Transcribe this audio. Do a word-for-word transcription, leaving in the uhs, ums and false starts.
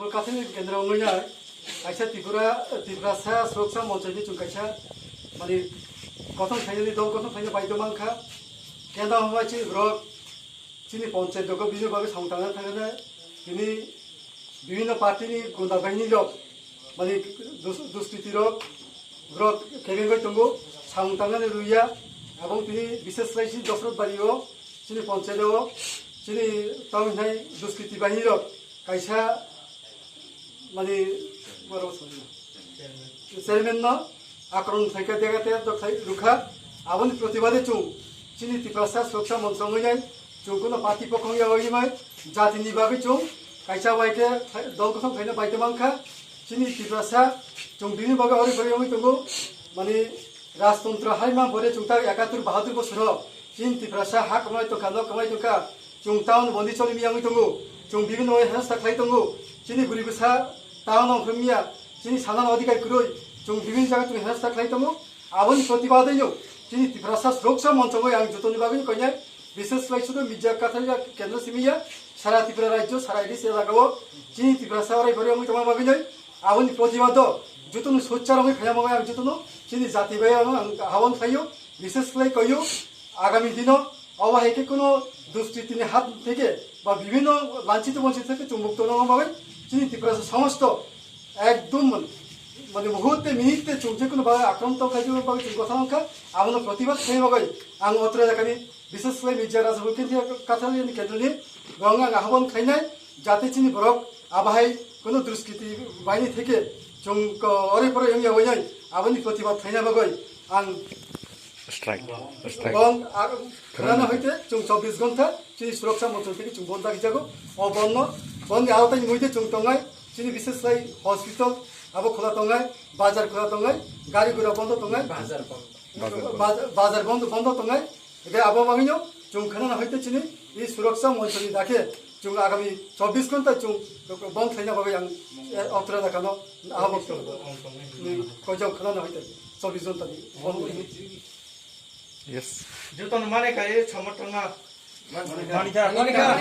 Kathini kendro wngwi nai, kaisa Tripura, Tiprasa Suroksha Monchoni chwng kaisa, mani, kothom khainani dol kothom khaina baidhyo mankha. Kendro hwnbai chini borok, chini ponchayat dogo bini bagwi samung tangna thangna, bini bibhinno party ni gunda bahini rok, mani, dus-, duskriti rok, borok kebengwi tongo, samung tangnani rwya, abong tini bishes khlai chini Dosrot Bari o, chini ponchayat o, chini tong hinai duskriti bahini rok, kaisa mani, borok chairman no akron khlaikha, dega te dok khai rukha. Aboni protibade chwng chini Tiprasa Suroksha Monch wngwi nai, chwng kuno party pokhong ya wngwi mai, jatini bagwi chwng kaisa bai khe dol kothom khaina baidhyo mankha. Chini Tiprasa chwng bini bagwi ori pori wngwi tongo, mani, Rajtantro haima bore chwng tak ekatur bahatur bosoro chini Tiprasa ha kwmai tongkha, nok kwmai tongkha, chwng town bondi choli miyangwi tongo, chwng bibhinno wai hengstak khlai tongo, chini bwrwi bwsa town ongkhormiya, chini sanani odhikar kwrwi, chwng bibhinno jaga chwng hengstak khlai tongo. Aboni protibadeno chini Tiprasa Suroksha Monchogwi ang jotoni bagwi koinai, bishes khlai sudu media kathar kendro simiya, sara Tripura rajyo, sara A D C elaka o chini Tiprasa orai bore wngwi tongma bagwi noi, aboni protibado jotono sochar wngwi khaina bagwi ang jotono chini jati bai ang, ang ahwan khlaio, bishes khlai koio, agami dino obo hai khe kuno duskriti ni hat theke ba bibhinno lanchito bonchito theke chwng mukto wngma bagwi chini Tiprasa somosto ekdom, mani, muhurte minute chwng je kuno bagwi akronto khai bagwi chwng gotha wngkha, abono protibad khai bagwi ang otra jakani bishes khlai media raja bukinthiya kathar kendroni rong ang ahwan khlainai, jate chini borok abahai kuno duskriti baini theke chwng ko ore pore wngya wainai, aboni protibad khlaina bagwi ang strike, strike. Bong, a, khorana hoite chwng chobbish ghonta chini Suroksha Monch theke chwng bon dagi jago. O bonno, bonni aotai muide chwng tongnai, chini bishes khlai hospital abo khola tongnai, bazar khola tongnai, gari gura bondo tongnai, bazar bondo. Bazar bondo. Bazar, bazar bondo, bondo tongnai. Ege abo bagwino chwng khorana hoite chini i Suroksha Monchoni dakhe chwng agami chobbish ghonta chwng bon khlaina bagwi ang, eh, otra jakano abo koijak khorana hoite chobbish ghonta ni bon. Yes. Jotono mane kai, chama tangma. Manikha. Manikha.